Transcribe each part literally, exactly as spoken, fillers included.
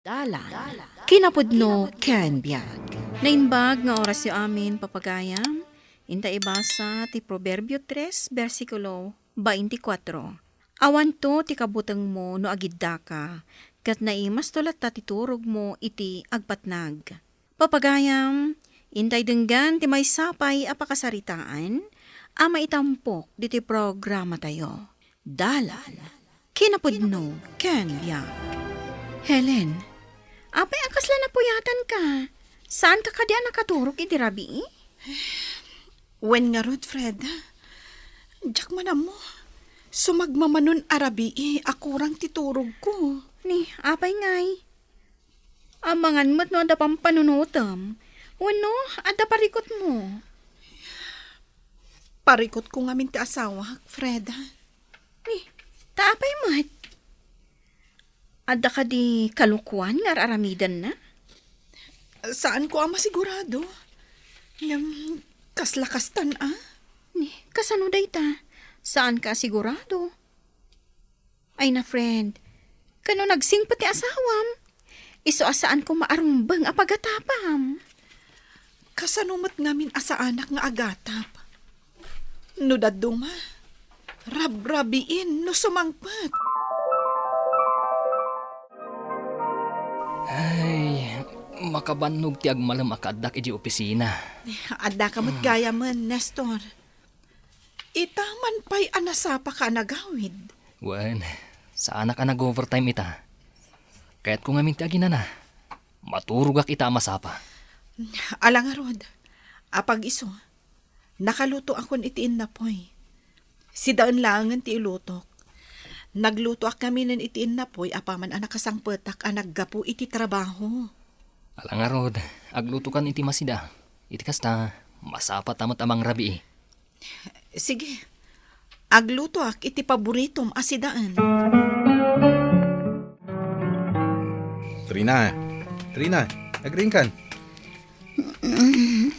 Dalan, kinapudno ken biag. Naimbag nga orasyo amin, papagayam. Inta ibasa ti Proverbio tres, bersikulo twenty-four. Awanto ti kabutengmo no agiddaka, ket naimasto latta ti turogmo iti agpatnag. Papagayam, intay denggen ti maysa pay a pakasaritaan a maitampok ditoy programatayo. Dalan, kinapudno ken biag. Helen, apay a kasla napuyatanka? Saanka kadi a nakaturog idi rabii? Wen ngarud, Freda. Diak man ammo. Sumagmamanon a rabii a kurang ti turogko. Ni, apay ngay? Amangan met no adda pampanunotem. Wenno, adda parikutmo? Parikutko ngamin ti asawak, Freda. Ni, ta apay met? Adda kadi kalokuan nga ar-aramidenna? Saanko a masigurado. Ngem, kasla kastan a? Ni, kasano dayta? Saanka a sigurado? Ay na, friend, kano nagsingpet ti asawam? Isu a saanko maarumbeng a pagatapam. Kasano met ngamin a saanak nga agatap? No dadduma, rabrabiin no sumangpet. Ay, makabannog ti agmalem a kaaddak idiay opisina. Addaka met gayamen, Nestor. Ita man pay a nasapaka a nagawid. Wen, saanak a nag-overtime ita. Kayatko ngamin ti aginana. Maturogak ita a masapa. Ala ngarud, apag-isu, nakalutoakon iti innapoy. Sidaen laengen ti ilutok. Naglutoak ngaminen iti innapoy apaman a nakasangpetak a naggapu iti trabaho. Ala ngarud, aglutokan iti masida. Iti kasta, masapata met a mangrabii. Sige. Aglutoak iti paboritom a sidaen. Trina, Trina, agriingkan? Mm.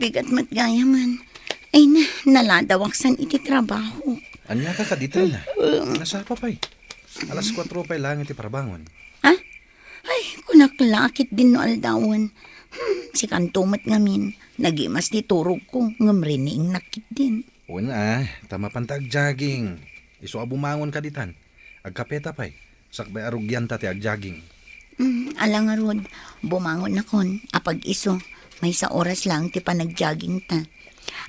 Bigat met gayamen. Ay na, naladawak san iti trabaho. Ania ka kadi, Trina? Nasapa pay. Alas kuatro pay laeng iti parabangon. Ha? Ay, kunak la a ketdin no aldawen. Hmm, sikanto met ngamin. Nagimas ti turogko, ngem riniingnak ketdin. Wen a, ta mapanta agjogging. Isu a bumangon kaditan. Agkapeta pay. Sakbay a rugianta ti agjogging. Hmm, ala ngarud, bumangonnakon, apag-isu. Maysa oras laeng ti panagjoggingta.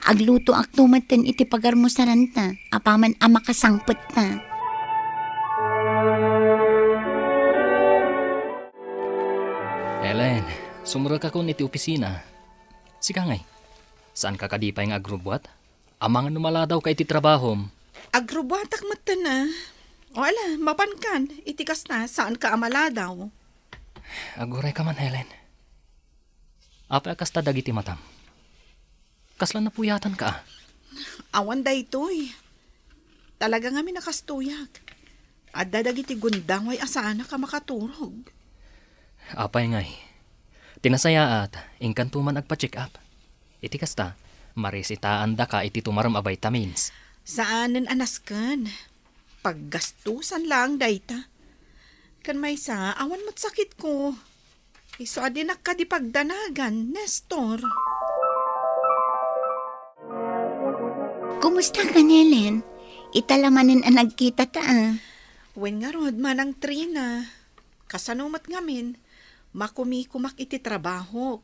Aglutoakto metten iti pagarmusaranta, apaman a makasangpetta. Helen, sumrekakon iti opisina. Sika ngay, saanka kadi pay nga agrubbuat? Amangan no maladawka iti trabahom. Agrubbuatak metten a. O ala, mapankan, iti kasta, saanka a maladaw. Agurayka man, Helen. Apay a kasta dagiti matam? Kasla napuyatanka a? Awan daytoy. Talaga ngamin a kastoyak. Adda dagiti gundaway a saanak a makaturog. Apay ngay? Ti nasayaat, inkanto man agpa-check up. Iti kasta, maresetaandaka iti tumarem a vitamins. Saanen a nasken. Paggastusan laeng dayta. Ken maysa, awan met sakitko. Isu a dinak kadi pagdanagan, Nestor. Kumusta ka, Nelen? Ita la manen a nagkitata a. Wen ngarud, Manang Trina. Kasano met ngamin, makumikumak iti trabahok.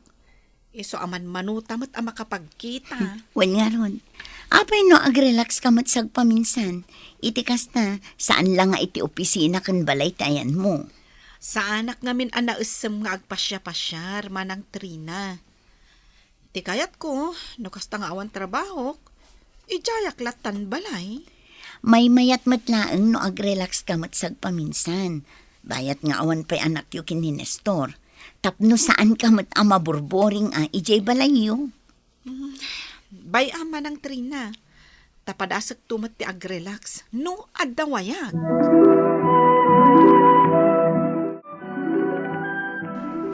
Isu a manmanuta met a makapagkita. Wen ngarud, apay no agrelakska met sagpaminsan? Iti kasta, saan la nga iti opisina ken balay ti ayanmo. Saanak ngamin a naessem nga agpasiapasiar, Manang Trina. Ti kayatko, no kasta nga awan trabahok, idiayak lattan balay. Maymayat met laeng no agrelakska met sagpaminsan. Bayat nga awan pay anakyo ken ni Nestor. Tapno saanka met a maburboring a idiay balayyo. Hmm, bay-am, Manang Trina. Ta padasekto met ti agrelaks no adda wayag.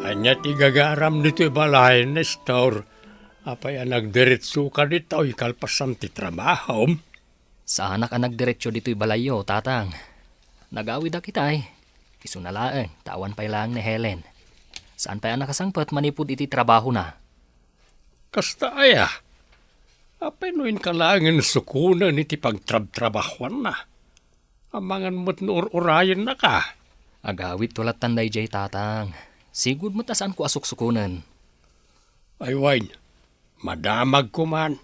Ania ti gagaram ditoy balay, Nestor? Apay a nagdiretsoka ditoy kalpasan ti trabahom? Saanak a nagdiretso ditoy balayyo, Tatang. Nagawidak itay. Isuna laeng ta awan pay laeng ni Helen. Saan pay a nakasangpet manipud iti trabahona. Kasta aya? Apay no inka laengen sukonen iti pagtrabtrabahuanna? Amangan met no ur-urayennaka. Agawidto lattan daydiay, Tatang. Sigud met a saanko a suksukonen. Ay wen, madamagko man.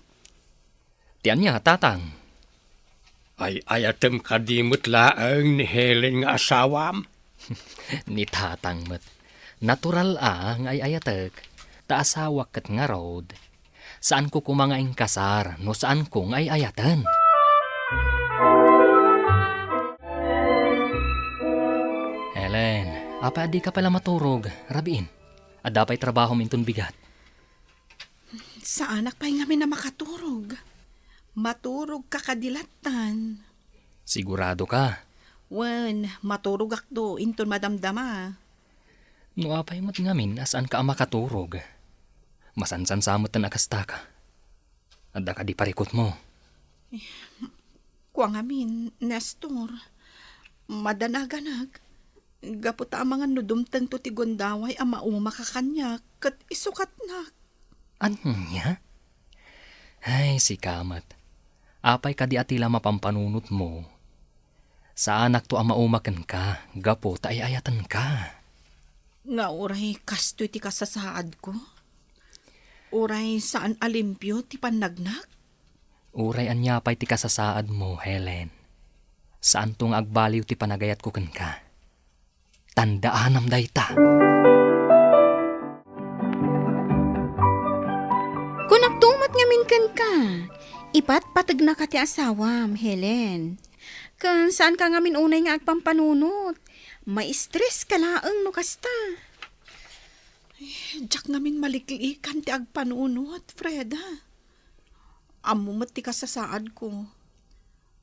Ti ania, Tatang? Ay-ayatem kadi met laeng ni Helen nga asawam? Ni Tatang met. Natural a nga ay-ayatek, ta asawak ket ngarud. Saanko koma nga inkasar no saanko nga ay-ayaten. Helen, apay a dika pay la maturog, rabiin? Adda pay trabahom inton bigat? Saanak pay ngamin a makaturog. Maturogka kadi lattan? Sigurado ka? Wen, maturogakto inton madamdama. No apay met ngamin a saanka a makaturog? Masansansa metten a kastaka. Adda kadi parikutmo? Kua ngamin, Nestor, madanaganak, gapu ta amangan no dumtengto ti gundaway a maumaka kaniak ket isukatnak. Ania? Ay, sika met. Apay kadi a ti la mapampanunotmo? Saanakto a mauma kenka gapu ta ay-ayatenka. Nga uray kastoy ti kasasaadko? Uray saan a limpio ti pannagnak? Uray ania pay ti kasasaadmo, Helen, saanto nga agbaliw ti panagayatko kenka. Tandaanam dayta. Kunakto met ngamin kenka, ipatpategnaka ti asawam, Helen. Ken saanka ngamin unay nga agpampanunot. Maistreska laeng no kasta. Ay, diak ngamin maliklikan ti agpanunot, Freda. Ammo met ti kasasaadko.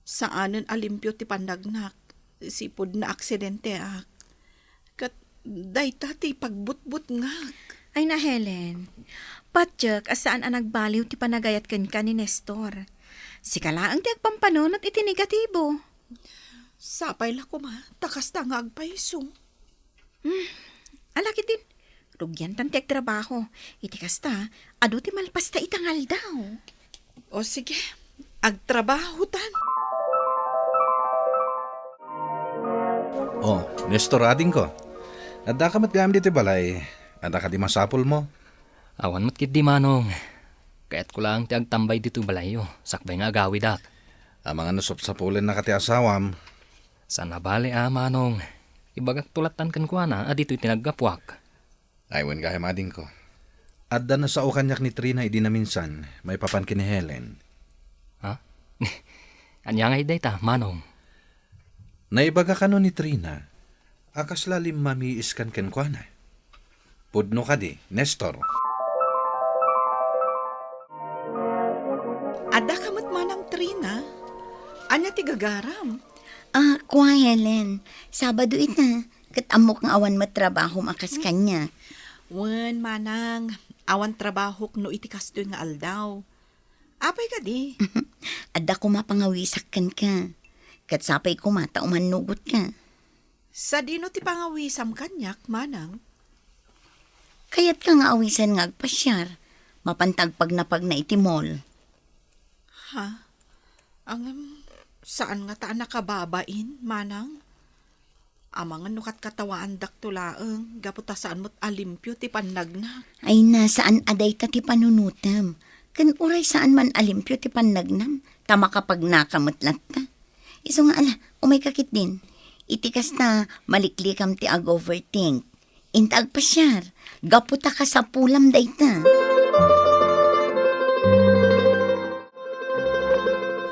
Saanen a limpio ti pannagnak, sipud naaksidenteak. Ket dayta ti pagbutbutngak. Ay na, Helen, patiek a saan a nagbaliw ti panagayat kenka ni Nestor. Sika laeng ti agpampanunot iti negatibo. Sapay la koma ta kasta nga agpayso. Hmm, ala ketdin, rugiantan ti agtrabaho. Iti kasta, adu ti malpasta ita nga aldaw. O sige, agtrabahotan. O, Nestor, adingko. Addaka met gayam ditoy balay. Adda kadi masapulmo? Awan met ketdi, Manong. Kayatko laeng ti agtambay ditoy balayyo, sakbay nga agawidak. Amangan no sapsapulennaka ti asawam. Saan a bale a, Manong. Ibagakto lattan kenkuana a ditoy ti naggapuak. Ay, wen gayam, adingko. Adda nasao kaniak ni Trina idi naminsan, maipapan ken ni Helen. Ha? Ania ngay dayta, Manong? Naibaga kano ni Trina a kasla limmamiiskan kenkuana. Pudno kadi, Nestor? Addaka met, Manang Trina? Ania ti gagaram? Ah, kua, Helen. Sabado ita, ket ammok nga awan met trabahom a kas kaniak. Wen, Manang, awan trabahok no iti kastoy nga aldaw. Apay kadi? Adda koma pangawisak kenka. Ket sapay koma ta umannugotka. Sadino ti pangawisam kaniak, Manang? Kayatka nga awisen nga agpasiar, mapanta agpagnapagna iti mall. Ha? Ngem, saan ngata a nakababain, Manang? Amangan no katkatawaandakto laeng, gapu ta saan met a limpio ti pannagnak. Ay na, saan a dayta ti panunotem. Ken uray saan man a limpio ti pannagnam, ta makapagnaka met latta. Isu nga ala, umayka ketdin. Iti kasta, maliklikam ti ag-overthink. Inta agpasiar, gapu ta kasapulam dayta.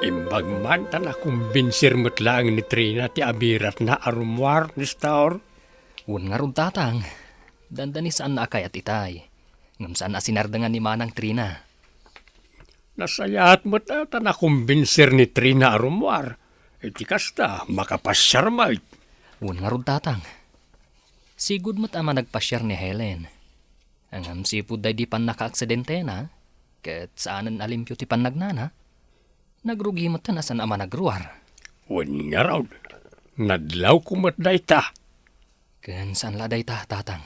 Imbag man ta nakumbinsir met laeng ni Trina ti abiratna a rummuar, Nestor. Wen ngarud, Tatang. Dandani saan a kayat itay. Ngem saan a sinardengan ni Manang Trina. Nasayaat met ta nakumbinsir ni Trina a rummuar. Iti kasta, makapasiar met. Wen ngarud, Tatang. Sigud met a managpasiar ni Helen. Ngem sipud daydi pannakaaksidentena, ket saanen a limpio ti pannagnana, nagrugi metten a saan a managruar. Wen ngarud, nadlawko met dayta. Ken saan la dayta, Tatang.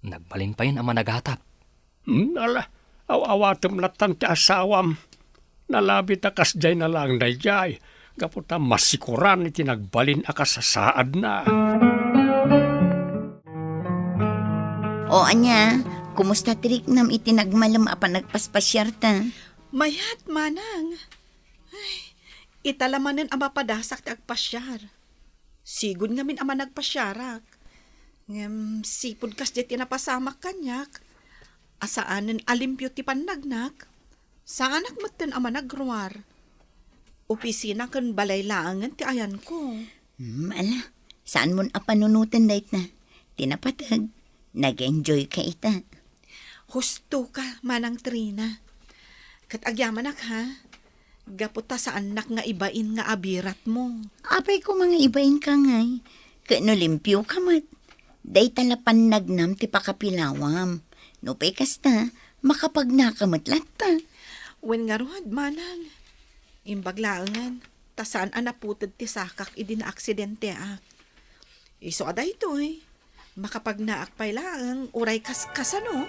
Nagbalin payen a managatap. Hmm, ala, aw-awatem lattan ti asawam. Nalabit a kasdiay na laeng daydiay, gapu ta masikoran iti nagbalin a kasasaadna. O ania, kumusta ti riknam iti nagmalem a panagpaspasiarta? Mayat, manang. Ay, ita la manen a mapadasak ti agpasiar. Sigud ngamin a managpasiarak. Ngem sipud kasdiay ti napasamak kaniak, a saanen a limpio ti pannagnak, saanak metten a managruar. Opisina ken balay laengen ti ayanko. Hmm, ala, saanmon a panunoten dayta. Ti napateg, nag-enjoy ka ita. Husto ka, Manang Trina. Ket agyamanak, ha? Gapu ta saannak nga ibain nga abiratmo. Apay koma nga ibain ka ngay? Ket no limpio ka met, dayta la pannagnam ti pakapilawam. No pay kasta, makapagnaka met latta. Wen ngarud, manang. Imbag laengen, ta saan a naputed ti sakak idi naaksidenteak. Isu a daytoy, makapagnaak pay laeng uray kas-, kasano?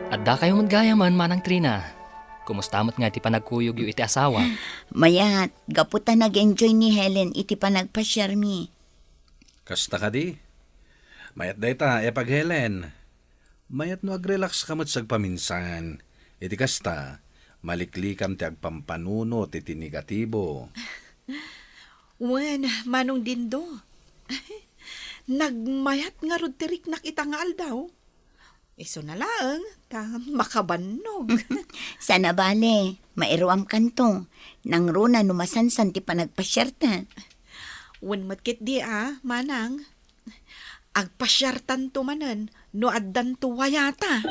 Adda kayo met gayamen, Manang Trina. Kumusta met nga ti panagkuyogyo iti asawa? Mayat, gapu ta nag-enjoy ni Helen iti panagpasiarmi. Kasta kadi? Mayat dayta, Epag Helen. Mayat no agrelax ka met sagpaminsan. Iti kasta, maliklikam ti agpampanunot iti negatibo. Wen, Manong Dindo. Nagmayat ngarud ti riknak ita nga aldaw. Isuna laeng, ta makabannog. Saan a bale, mairuamkanto. Nangruna no masansan ti panagpasiarta. Wen met ketdi a, manang. Agpasiartanto manen no addanto wayata.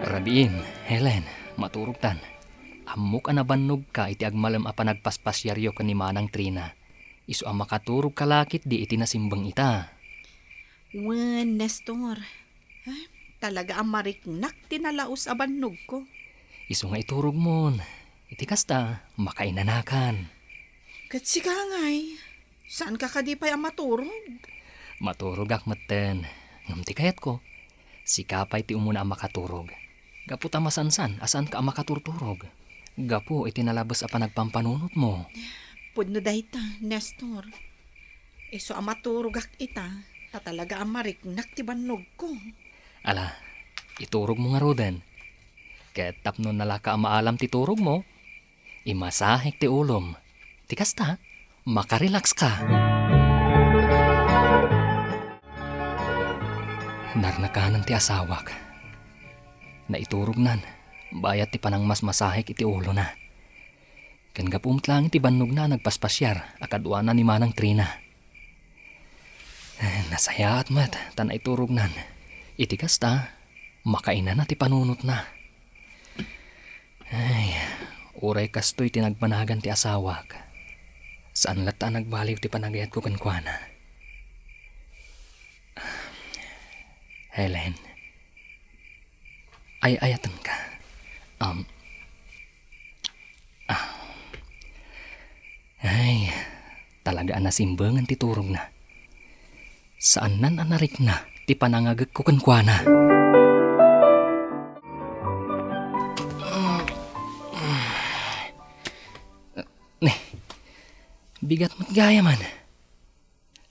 Rabiin, Helen, maturogtan. Ammok a nabannogka iti agmalem a panagpaspasiaryo ken ni Manang Trina. Isu a makaturogka la ketdi iti nasimbeng ita. Wen, Nestor. Ay, talaga a mariknak ti nalaus a bannogko. Isu nga iturogmon. Iti kasta, makainanakan. Ket sika ngay, saanka kadi pay a maturog? Maturogak metten. Ngem ti kayatko, sika pay ti umuna a makaturog. Gapu ta masansan a saanka a makaturturog. Gapu iti nalabes a panagpampanunotmo. Pudno dayta, Nestor. Isu a maturogak ita, ta talaga a mariknak ti bannogko. Ala, iturogmo ngaruden. Ket tapno nalaka a maalam ti turogmo, imasahek ti ulom. Ti kasta, makarelax ka. Narnakanan ti asawak. Naiturognan, bayat ti panangmasmasahek iti ulona. Ken gapu met laeng iti bannogna a nagpaspasiar a kaduana ni Manang Trina. Eh, nasayaat met ta naiturognan. Iti kasta, makainana ti panunotna. Ay, uray kastoy ti nagbanagan ti asawak. Saan latta a nagbaliw ti panagayatko kenkuana. Helen, ay-ayatenka. Um, ah. Ay, talaga a nasimbengan ti turogna. Saannan a narikna ti panangagekko kenkuana. Ni, bigat met gayamen.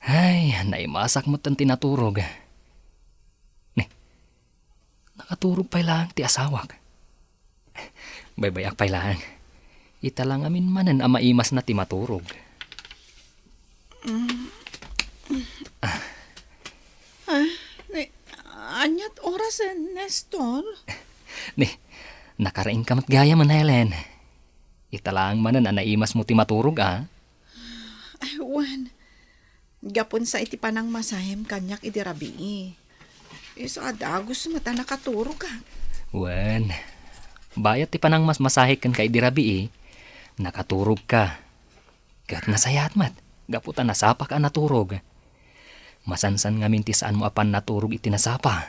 Ay, naimasak metten ti naturog. Ni, nakaturog pay laeng ti asawak. Baybay-ak pay laeng. Ita la ngamin manen a maimasna ti maturog. Ah, ni, aniat orasen, Nestor? Ni, nakaraingka met gayamen, Helen. Ita laeng manen a naimasmo ti maturog, a? Ay, wen. Gapun sa iti panangmasahim kaniak idi rabii. Isu a dagus met a nakaturogak. Wen, bayat ti panangmasmasahek kenka idi rabii, nakaturogka. Ket nasayaat met, gapu ta nasapaka a naturog. Masansan ngamin ti saanmo a pannaturog iti nasapa.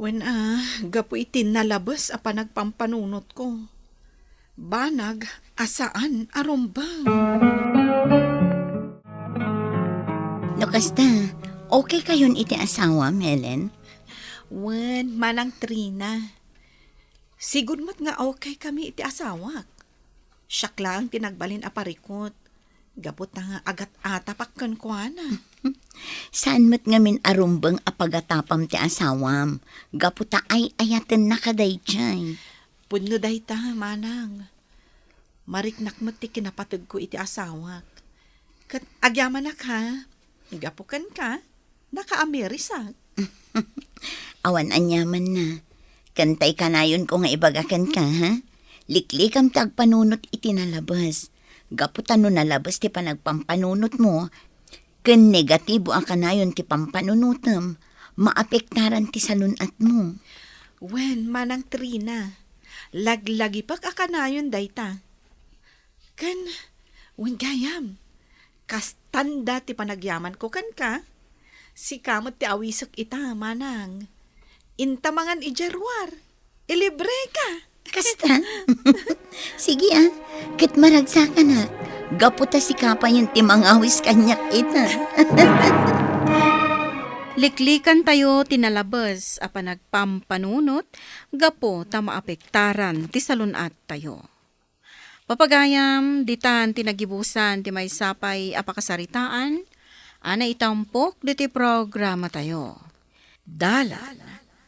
Wen a, gapu iti nalabes a panagpampanunotko. Banag a saan a rumbeng. No kasta, okay kayon iti asawam, Helen? Wen, Manang Trina. Sigud met nga okay kami iti asawak. Siak laeng ti nagbalin a parikut. Gapu ta nga agat-atapak kenkuana. Saan met ngamin a rumbeng a pagatapam ti asawam? Gapu ta ay-ayatenna kadaydiay. Pudno dayta, manang. Mariknak met ti kinapategko iti asawak. Ket agyamanak, ha? Gapu kenka, nakaamirisak. Awan aniamanna. Ken tay kanayonko nga ibaga kenka, ha? Liklikam ti agpanunot iti nalabes. Gapu ta no nalabes ti panagpampanunotmo, ken negatibo a kanayon ti pampanunotem, maapektaran ti salun-atmo. Wen, Manang Trina, laglagipek a kanayon dayta. Ken, wen gayam, kastanda ti panagyamanko kenka, sika met ti awisek ita, manang. Inta mangan idiay ruar, ilibreka. Kasta? Sige, ah. Ket maragsakanak. Gapu ta sika payen ti mangawis kaniak ita. Liklikantayo ti nalabes a panagpampanunot gapu ta maapektaran ti salun-attayo. Papagayam, ditan ti nagibusan ti maysa pay a pakasaritaan a naitampok ditoy programatayo. Dalan,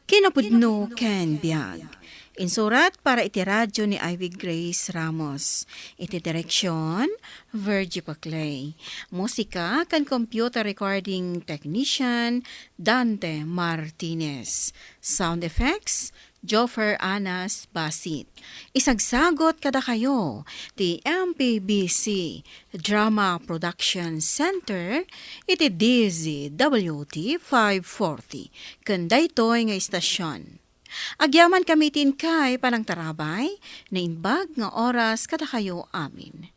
kinapudno ken biag. Insurat para iti radio ni Ivy Grace Ramos. Iti direksyon, Virgie Paclay. Musika ken computer recording technician, Dante Martinez. Sound effects, Joffer Anas Basit. Isagsagot kadakayo ti M P B C Drama Production Center iti D Z W T five forty ken daytoy nga istasion. Agyaman kami ti inkay panangtarabay, naimbag nga oras kadakayo amin.